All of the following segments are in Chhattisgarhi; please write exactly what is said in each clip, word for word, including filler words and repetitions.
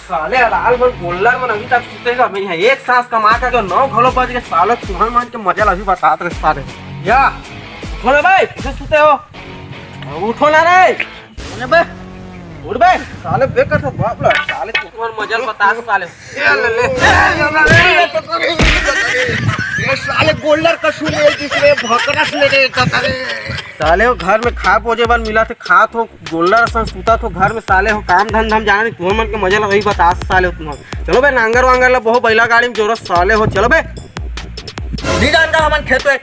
साले हलाल मन गोल्लर मन अभी तक सुते का नहीं है। एक सांस कमा के नौ घलो बज के साले तुहर मन के मजा ला अभी बतात रहे साले। या उठो ना भाई, किसे सुते हो? उठो ना रे। अरे बे, उठ बे। साले बेकर तो बाप ला, साले तुहर मजा ला बतात साले। ये ले ले। ये साले गोल्लर का सुने जिसने भकरस ले रे कतरे। साले हो घर में खा पोजे बर मिला थे, खात हो गोल्लर असन सुतत हो घर में साले हो, काम धंधा में जाना नहीं, तुहर मन के मजा ला वही बतात साले हो तुहर। चलो बे, नांगर वांगर ला बोहो, बैला गाड़ी में जोरो साले हो, चलो बे। नहीं जानता हमन खेत में।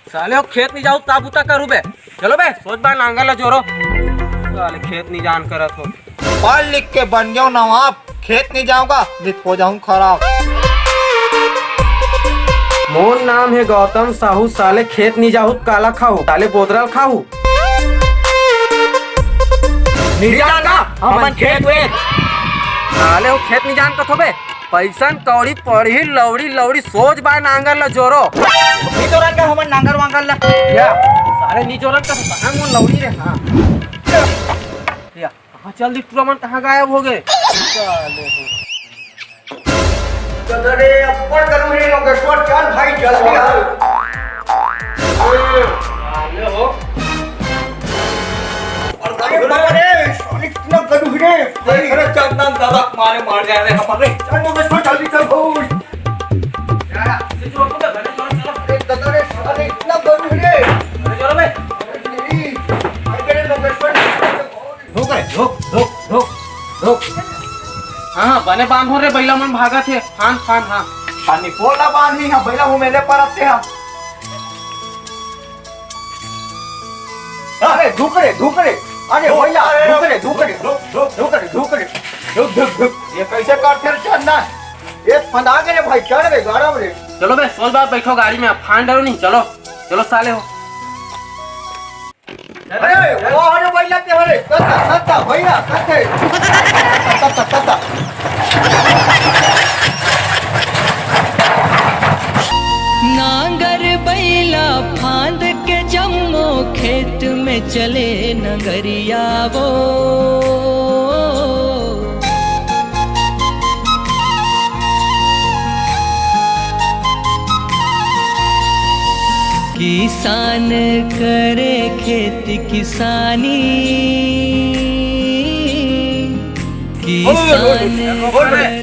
साले हो खेत नहीं जाहू, का बूता करू बे? चलो बे, सोज बा नांगर ला जोरो। साले खेत नहीं जान करत हो। पढ़ लिख के बन जाओ नवाब, खेत नहीं जाऊंगा, नहीं तो हो जाऊं खराब। मोर नाम है गौतम साहू, साले खेत नहीं जाहू त काला खाहू, साले बोदरल खाहू। नहीं जानता, हमन खेत वेत। साले हो खेत नहीं जान कथो बे, पैसन कौड़ी पढ़ी लौड़ी लौड़ी सोज बा नांगर ला जोरो। नहीं जोरन का हमन नांगर वांगर ला। या, साले नहीं जोरन का तो कहाँ मोर लौड़ी रे, हाँ। या। कहाँ चल दी टूरा मन, कहाँ गायब हो गए? साले हो। चल रे, अब्बड़ गर्मी है, लोकेश्वर, चल भाई, जल्दी आ। साले हो। अरे बाबा रे, साले कितना गर्मी रे। अरे चंदन दादा मारे मार जाए रे हमारे। चल लोकेश्वर, जल्दी चल भाई। अरे दादा रे, साले इतना गर्मी रे। अरे तेरी, अरे तेरे लोकेश्वर। रुक रे, रुक, रुक, रुक, रुक। हाँ, हाँ, बने बांधो रे, बैला मन भागत हे। फान, फान, हाँ। पानी पोला बांधी, हाँ, बैला हूँ मेले पर आते हैं। अरे, रुक रे, रुक रे। अरे, रुक, भैया, अरे, रुक रे, रुक रे। रुक, रुक, रुक रे, रुक रे। रुक, रुक, रुक। ये कैसे काट फिर चढ़ना? ये फंदा के रे भाई, चढ़ रे, गाड़ा में रे। चलो बे, सोच बात बैठो गाड़ी में, अब फान डरो नहीं, चलो। चलो साले हो। अरे, वो हरे भैया के हरे, कत्था, कत्था, भैया, कत्थे। कत्था, कत्था। नांगर बैला फांद के जम्मो खेत में चले नगरिया वो। किसान करे खेती किसानी, किसान करे।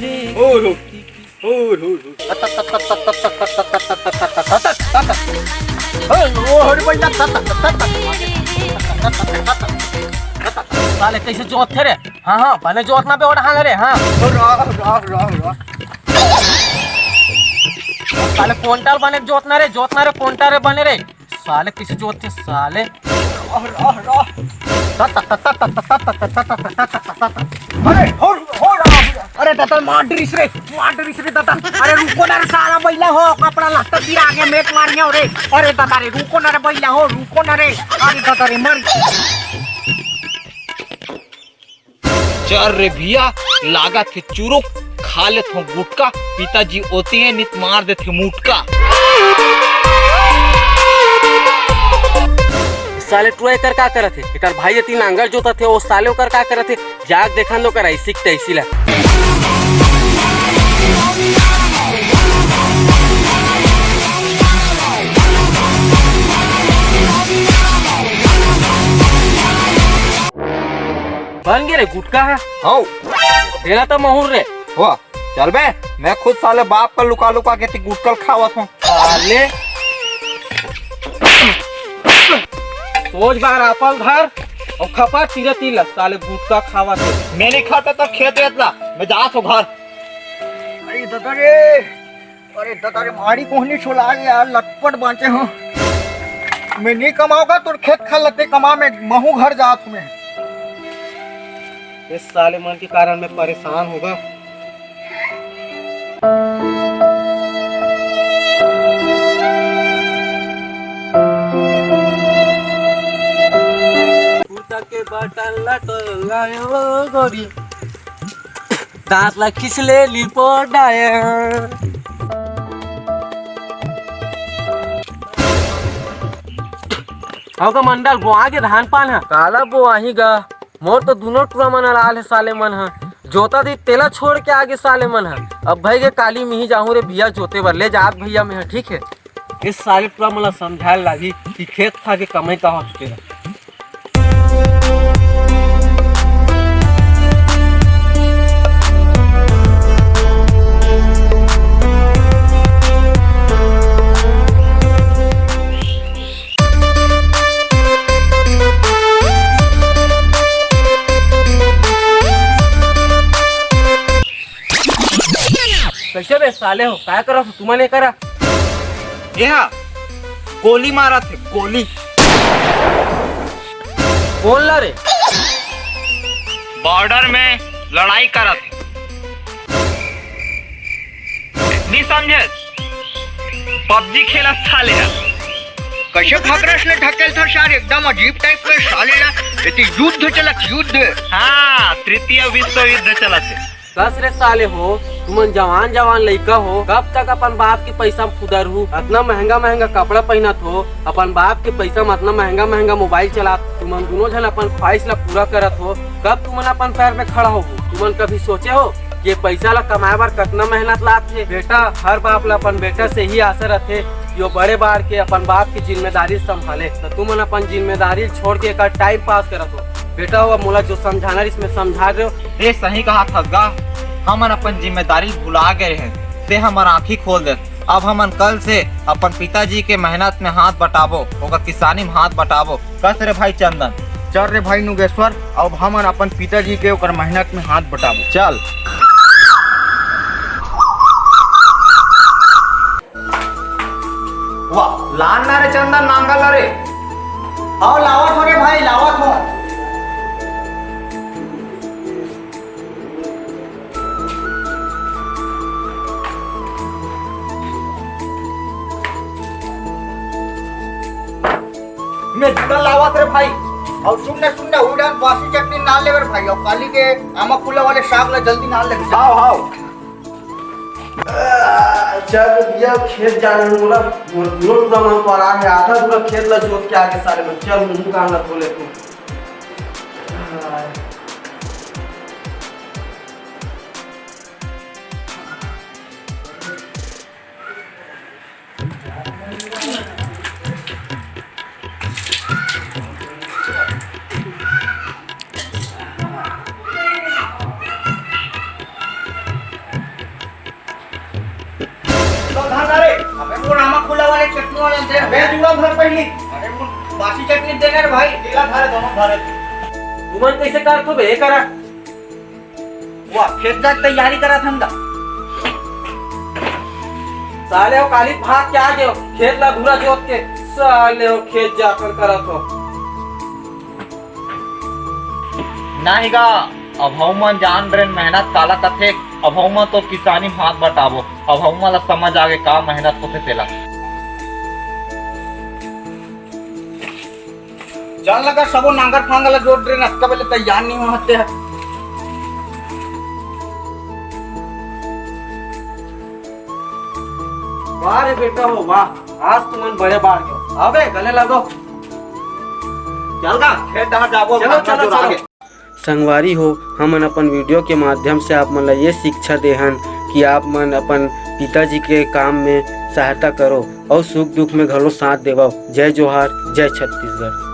साले कैसे जोत थे रे? हाँ, हाँ, बने जोतना पे ओढ़ा रे, हाँ। राह, राह, राह, राह। साले कोंटाल बने जोतना रे, जोतना रे, कोंटाल रे बने रे। साले किसी जोत थे, साले। राह, राह, राह। अरे, हो, हो, राह। अरे दादा, मार डरिस रे, मार डरिस रे दादा। अरे रुको ना रे साला बैला हो, कपड़ा लत्ता गिरा के मेट मारिया रे। अरे दादा रे, रुको ना रे बैला हो, रुको ना रे। अरे दादा रे, मर। चल रे भैया, लागत हे चुरुक, खा लेत हो गुटका, पिताजी ओती है नित मार देथे मुटका। साले टुरा एकर का करत हे? एकर भाई एती नांगर जोतत हे, ओ साले ओकर का करत हे? जाग देखन दो कर ऐसी की तैसी ला। बन गे रे गुटका ह। हौ। तेरा तो महुर रे। वाह, चल बे, मैं खुद साले बाप का लुका लुका के ती गुटकल खावत हूँ। साले। सोच बार आपल धर और खपा तीरे तीला साले गुटका खावत हे। मैं नहीं खाता तो खेत रेत ला, मैं जात हूँ घर। अरे दादा रे, अरे दादा रे, माड़ी कोहनी छोला यार, लटपट बांचे हो। मैं नहीं कमाऊंगा, तोर खेत खा लते कमा, मैं महू घर जात हूँ मैं। इस साले मन के कारण मैं परेशान होगा। के बटन ला टोलायो गोरी, दांत ला खिसले लिपोडाय। हव गा मंडल, बोआ गे धान पान ह? काला बोआही गा, मोर तो दुनो टुरा मन अलाल हे साले मन ह। जोता दी तेला छोड़ के आगे साले मन ह। अब भई गे काली मिही जाहूं रे भैया जोते बर, ले जात भैया में ह, ठीक हे। इस साले टुरा मन ला समझाए लागही कि खेत खा के कमाई का होथे तेला। कैसे बे साले हो, काय करत हो तुमन ए करा? एहा गोली मारत हे, गोली। कौन ला रे? बॉर्डर में लड़ाई करत हे। नी समझे? पबजी खेलत साले ह। कैसे भकरस ले ढकेल था सार, एकदम अजीब टाइप के साले ला। ये तो युद्ध चलत, युद्ध। हाँ, तृतीय विश्व युद्ध चलत हे। कस रे साले हो, तुमन जवान जवान लइका हो, कब तक अपन बाप के पैसा म फुदरहू? अतना महंगा महंगा कपड़ा पहिनत हो, अपन बाप के पैसा म अतना महंगा महंगा मोबाइल चलात, तुमन दुनो झन अपन ख्वाहिश ला पूरा करत हो, कब तुमन अपन पैर में खड़ा होहू? तुमन कभी सोचे हो कि ये पैसा ला कमाए बर कतना मेहनत लागथे? बेटा, हर बाप ला अपन बेटा से ही आशा रथे कि वो बड़े बाढ़ के अपन बाप की जिम्मेदारी संभाले, त तुमन अपन जिम्मेदारी छोड़ के एकर टाइम पास करत हो। बेटा हो, अब मोला जो समझाना रहिस, मैं समझा दे। ए, सही कहा थस गा, हमन अपन जिम्मेदारी भुला गए रहेन, ते हमर आँखी खोल दे। अब हमन कल से अपन पिताजी के मेहनत में हाथ बटाबो, ओकर किसानी में हाथ बटाबो। कस रे भाई चंदन? चल रे भाई नुगेश्वर, अब हमन अपन पिताजी के ओकर मेहनत में हाथ बटाबो। चल। वाह, लान ना रे चंदन, नांगल ला रे। आओ, लावत हो रे भाई, लावत हो। मैं जुड़ा लावत रे भाई। अउ सुन ना, सुन ना, उड़ा बासी चटनी ना लेवे रे भाई। अउ काली के आमा कुला वाले साग ला जल्दी ना लेवे। हाव, हाव। आ, चल भैया, खेत जाना हे मोला, मोर पूरा टुरा मन परा हे, आधा पूरा खेत ला जोत के आगे सारे मन। चल, मुंह कान ला धो ले तू। आ। तो धर ना रे, अबे वो रामा खुला वाले चटनी वाला दे। अबे जुड़ा भर पहली। अरे वो बासी चटनी देना रे भाई। तेला धरे, दोनों धरे। तुमन कैसे कर तो बे करा? वाह, खेत जाके तैयारी करत हन गा। साले हो, काली भाग के आ गयो, खेत ला घुरा जोत के, साले हो, खेत जाकर करत हो। नहीं गा, अब हमन जान डरेन मेहनत काला कथे, अब हमन तो किसानी में हाथ बटाबो, अब हमन ला समझ आगे का मेहनत होथे तेला। चल लगा सबो नांगर फांगर ला जोत डरेन, अतका बेले तैयार नहीं होते हैं। वाह रे बेटा हो वाह, आज तुमन बड़े बाढ़ गयो। अबे गले लगो। चल गा, खेत डहर जाबो, चलो, चलो, चलो। संगवारी हो, हमन अपन वीडियो के माध्यम से आप मन ला ये शिक्षा देहन कि आप मन अपन पिताजी के काम में सहायता करो और सुख दुख में घलो साथ देवव। जय जोहार, जय छत्तीसगढ़।